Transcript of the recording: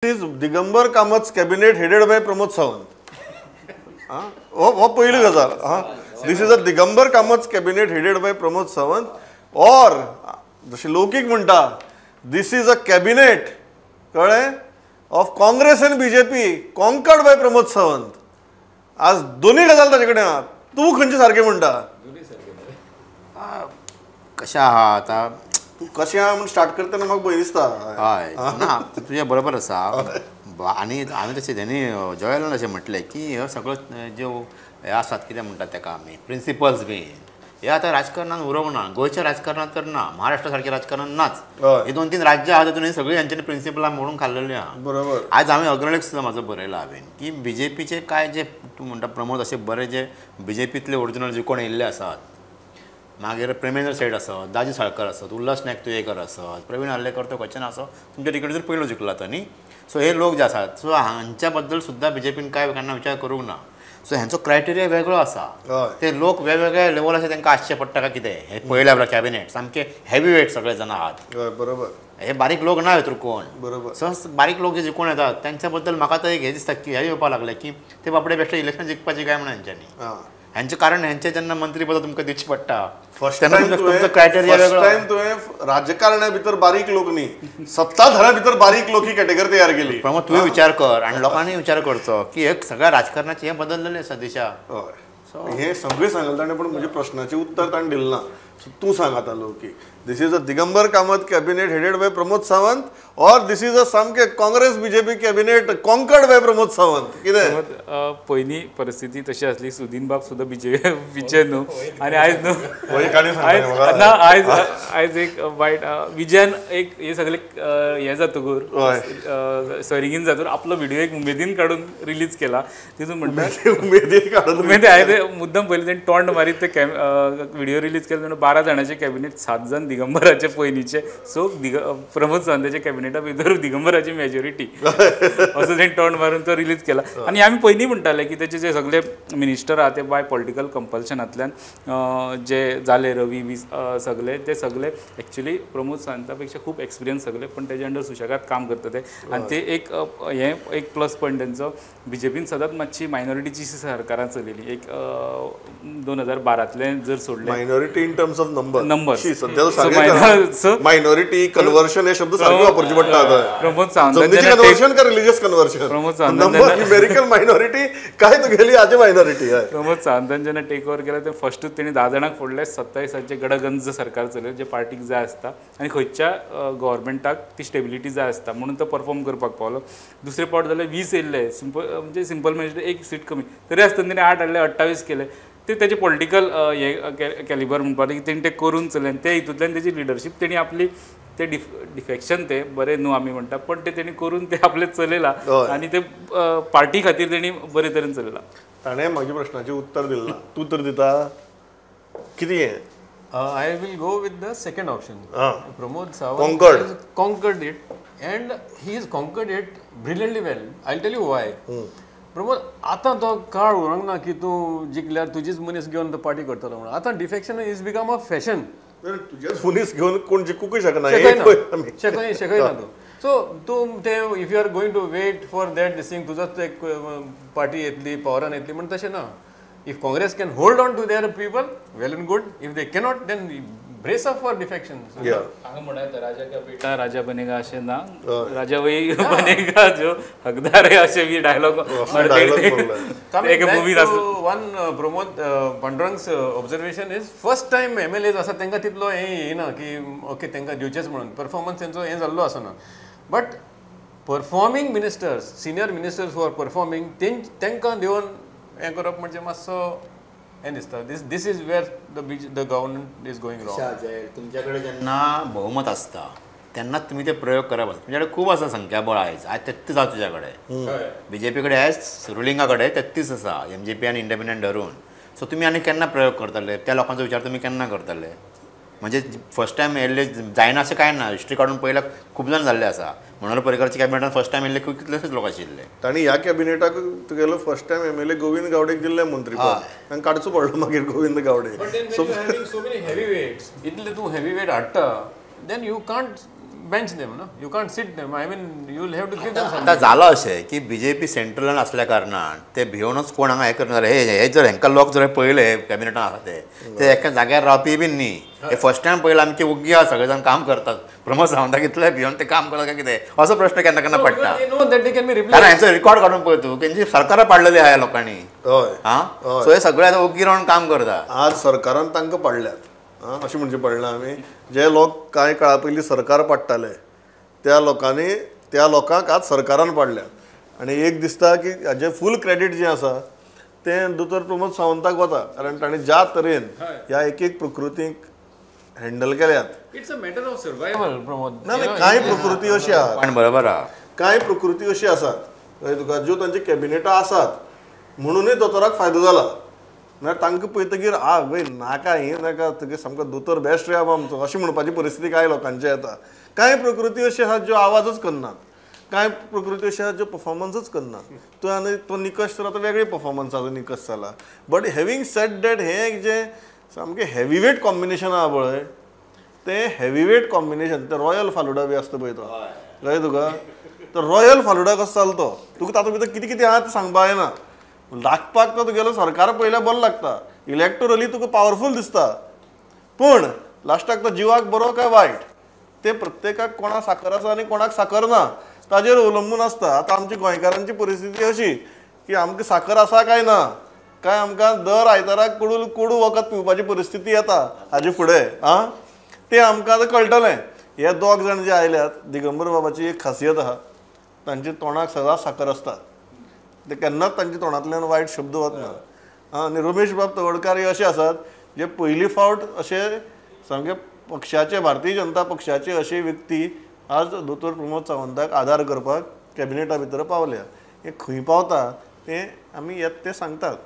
Is Digambar Kamat's cabinet headed by Pramod Sawant. हो पयली गजाल. This is a Digambar Kamat's cabinet headed by Pramod Sawant. Or जशें लौकीक म्हणटा, this is a cabinet कळ्ळें of Congress and BJP conquered by Pramod Sawant. आज दोन्ही गजाल ताजे कडेन आहा. तूं खंयचे सारकें म्हणटा? कशें आहा आतां तूं कशें आहा म्हूण स्टार्ट करतना म्हाका भंय दिसता. हय ना, तुजें बरोबर आसा. आनी हांवें तशें तेणी जॉयलान अशें म्हटलें की ह्यो सगळ्यो ज्यो हे आसात कितें म्हणटात तेका आमी प्रिंसिपल्स बी हे आतां राजकारणान उरोवंक ना. गोंयच्या राजकारणांत तर ना, महाराष्ट्रा सारकें राजकारण नाच. हे 2-3 राज्यां आहा तातूंत सगळीं हेंच्यांनी प्रिंसिपलां मोडून खाल्लेलीं आहा. बरोबर. आयज हांवें अग्रलेख सुद्दां म्हाजो बरयला हांवें की बीजेपीचे काय जे तूं म्हणटा प्रमोद अशे बरे जे बीजेपींतले ओरिजिनल जे कोण येयल्ले आसात, मागीर प्रेमेंद्र सेठ आसत, दाजी साळकर आसत, उल्हास नायक तुयेकर आसत, प्रवीण आर्लेकर तो क्वेश्चन आसो तुमच्या तिकेटीचेर पयलो जिखला तो न्ही. सो हे लोक जे आसात सो हांच्या बद्दल सुद्दां बीजेपीन काय केन्ना विचार करूंक ना. सो हेंचो क्रायटेरिया वेगळो आसा. ते लोक वेगवेगळ्या लेवलाचेर तांकां आसचें पडटा काय कितें हें पळयल्या उपरांत कॅबिनेट सामके हेवी वेट सगळे जाण आहात. बरोबर. हे बारीक लोक ना भितर कोण. बरोबर. सो बारीक लोक जे जिखून येतात त्यांच्या बद्दल म्हाका तर एक हें दिसता की हे येवपाक लागले की ते बाबडे बेश्टे इलेक्शन जिखपाचें काय म्हणून हेंच्यांनी. हेंचें कारण हेंचें जेन्ना मंत्रीपद तुमकां दिवचें पडटा फर्स्ट टायम तुवें राजकारण्या भितर बारीक लोक न्ही, सत्ताधाऱ्या भितर बारीक लोक ही कॅटेगरी तयार केली. प्रमोद तुवें विचार कर आनी लोकांनी विचार करचो की एक सगळ्या राजकारणाचें हें बदललेलें आसा दिशा. हय, हें सगळें सांगलें ताणें, पूण म्हज्या प्रश्नाचें उत्तर ताणें दिलें ना. सो तूं सांग आतां लोकी, this is a Digambar Kamat cabinet headed by Pramod Sawant or this is a सामकें Congress BJP cabinet conquered by Pramod Sawant? कितें पयलीं परिस्थिती तशी आसली. सुदीन बाब सुद्दां बीजेपीचे न्हू आनी आयज न्हू ना, आयज आयज एक वायट विजयान एक हे सगळे हें जातकूर सरिंगीन जातकूर आपलो व्हिडिओ एक उमेदीन काडून रिलीज केला. तितून म्हणटा उमेदीन काडून उमेद हांवें मुद्दम पयलीं तेणें तोंड मारीत ते व्हिडिओ रिलीज केलो. म्हणून 12 जाणांचे कॅबिनेट 7 जाण दिगंबराचे पयलींचे. सो प्रमोद सावंताच्या कॅबिनेटा भितर दिगंबराची मेजॉरिटी असो तेणें तोंड मारून तो रिलीज केला. आनी आमी पयलीं म्हणटाले की तेचे जे सगळे मिनिस्टर आहा ते बाय पॉलिटिकल कंपल्शनांतल्यान जे जाले रवी बी सगळे ते सगळे एक्चुली प्रमोद सावंता पेक्षा खूब एक्सपिरियन्स सगळे, पण तेजे अंडर सुशेगाद काम करता ते. आनी ते एक हें एक प्लस पॉयंट तेंचो. बीजेपीन सदांच मातशी मायनॉरिटीची सरकारां चलयली. एक 2012तलें जर सोडलें minority in terms of number number minority conversion हे शब्द सारखे वापरचे पडटा. प्रमोद सावंत कन्वर्शन का religious conversion, Pramod Sawant number numerical minority काय तुगेली आजे मायनॉरिटी. प्रमोद सावंतान जेन्ना टेक ओवर केला ते फर्स्टूच तेणी 10 जाणांक फोडले. 27 गडगंज सरकार चलयलें जे पार्टीक जाय आसता आनी खंयच्या गव्हर्मेंटाक ती स्टेबिलिटी जाय आसता म्हणून तो परफॉर्म करपाक पावलो. दुसरे पावट जाल्यार 20 येयल्ले, सिंपल म्हणजे सिंपल म्हणजे एक सीट कमी तरी आसतना तेणी 8 हाडले, 28 केले. ते तेजे पॉलिटिकल हे कॅलिबर म्हणपाक की तेणी ते करून चलयलें. ते हितूंतल्यान तेजी लिडरशीप तेणी आपली ते डिफेक्शन ते बरें न्हू आमी म्हणटा, पण ते तेणी करून ते आपलें चलयलां आनी ते पार्टी खातीर तेणी बरे तरेन चलयलां. ताणें म्हज्या प्रश्नाचें उत्तर दिलें ना, तूं तर दिता कितें हें? I will go with the second option. Pramod Sawant conquered it and he has conquered it brilliantly well. I'll tell you why. Pramod, आतां तो काळ उरूंक ना की तूं जिखल्यार तुजीच मनीस घेवन तो पार्टी करतलो म्हणून. आतां defection is become a fashion. तुजेच मनीस घेवन कोण जिखूंकय शकना, शकयना तूं. सो तूं ते if you are going to wait for that this thing, तुजोच एक पार्टी येतली पावरान येतली म्हण तशें ना. If Congress can hold on to their people, well and good. If they cannot, then brace up for defection. हांगा म्हणा राजा का बेटा राजा बनेगा अशें ना, राजा वही बनेगा जो हकदार है अशें बी dialogue. One Pramod Pandurang's observation is first time MLAs आसा तांकां तितलो हें येना की ओके तांकां दिवचेंच म्हणून परफॉर्मन्स तेंचो हें जाल्लो आसना. But performing ministers, senior ministers who are performing, तांकां दिवन हें करप म्हणजे मातसो हें दिसता. This this is where the the government is going wrong. तुमच्याकडे जेन्ना बहुमत आसता तेन्नाच तुमी ते प्रयोग करप आसता. तुमच्याकडे खूब आसा संख्याबळ. आयज आयज 33 आसा तुज्या कडेन, बीजेपी कडेन आयज रुलिंगा कडेन 33 आसा, एमजेपी आनी इंडिपेंडंट धरून. सो तुमी आनी केन्ना प्रयोग करतले? त्या लोकांचो विचार तुमी केन्ना करतले? म्हणजे फर्स्ट टायम येयल्ले जायना अशें कांय ना. हिस्ट्री काडून पळयल्यार खूब जाण जाल्ले आसा. मनोहर पर्रीकराच्या कॅबिनेटान फर्स्ट टायम येयल्ले खूब कितलेशेच लोक आशिल्ले. तांणी ह्या कॅबिनेटाक तुगेलो फर्स्ट टायम एमएलए गोविंद गावडेक दिल्लें मंत्रीपद, तांकां काडचो पडलो मागीर Govind Gawde. So many heavy weights, इतले तूं हेवी वेट हाडटा, then you can't bench them no, you can't sit them. I mean you will have to give them. आतां जालां अशें की बीजेपी सेंट्रलान असल्या कारणान ते भियोनच कोण हांगा हें करना जाल्यार हे जर हेंकां लोक जर पळयले कॅबिनेटान आसा ते एका जाग्यार रावपी बीन न्ही. हे फर्स्ट टायम पळयलां आमचे ओग्गी आसा, सगळे जाण काम करतात. प्रमोद सावंताक इतले भियोन ते काम करतात काय कितें असो प्रश्न केन्ना केन्ना पडटा. कारण हेंचो रिकॉर्ड काडून पळय तूं, तेंची सरकारां पाडलेली आहा लोकांनी. हय आं, सो हे सगळे आतां ओग्गी रावन काम करता. आज सरकारान तांकां पाडल्यात अशें म्हणचें पडलां. आमी जे लोक कांय काळा पयलीं सरकार पाडटाले त्या लोकांनी त्या लोकांक आज सरकारान पाडल्यात. आनी एक दिसता की हाजें फूल क्रेडीट जें आसा तें दोतोर प्रमोद सावंताक वता, कारण ताणें ज्या तरेन ह्या एक एक प्रकृतीक हँडल केल्यात. It's a matter of survival Pramod. ना कांय प्रकृती अशी आहा, पण बरोबर आहा, कांय प्रकृती अशी आसात तुका ज्यो तांची कॅबिनेटां आसात म्हणूनय दोतोराक फायदो जाला. ना तांकां पळयतकीर आ वय नाका हें नाका तुगे सामको दोतोर बेस्ट रे बाबा आमचो अशें म्हणपाची परिस्थिती कांय लोकांची येता. कांय प्रकृती अशी आसात ज्यो आवाजच करनात, कांय प्रकृती अश्यो आसात ज्यो परफॉर्मन्सूच करनात. तो आनी तो निकश तर आतां वेगळे परफॉर्मन्साचो निकश जाला. बट हेविंग सेड that हें एक जें सामकें हेवीवेट कॉम्बिनेशन आहा पळय, तें हेवीवेट कॉम्बिनेशन तें रॉयल फालुडा बी आसता पळय तो, कळ्ळें तुका? तर रॉयल फालुडा कसो चलतो तुका तातूंत भितर कितें कितें आहा तें सांगपा येना. लागपाक तो तुगेलो सरकार पयल्यार बरो लागता, इलेक्टोरली तुका पावरफूल दिसता, पूण लास्टाक तो जिवाक बरो काय वायट तें प्रत्येकाक कोणाक साकर आसा आनी कोणाक साकर ना ताजेर अवलंबून आसता. आतां आमची गोंयकारांची परिस्थिती अशी की आमकां साकर आसा काय ना, काय आमकां दर आयताराक कोडू कोडू वखद पिवपाची परिस्थिती येता हाजे फुडें. आं, तें आमकां आतां कळटलें. हे दोग जाण जे आयल्यात, दिगंबर बाबाची एक खासियत आहा, तांच्या तोंडाक सदांच साकर आसता, ते केन्नाच तांच्या तोंडांतल्यान वायट शब्द वतना. आनी रमेश बाब तवडकार हे अशे आसात जे पयली फावट अशे सामके पक्षाचे, भारतीय जनता पक्षाचे अशे व्यक्ती आज दोतोर प्रमोद सावंताक आदार करपाक कॅबिनेटा भितर पावल्या. हे खंय पावता तें आमी येत ते सांगतात.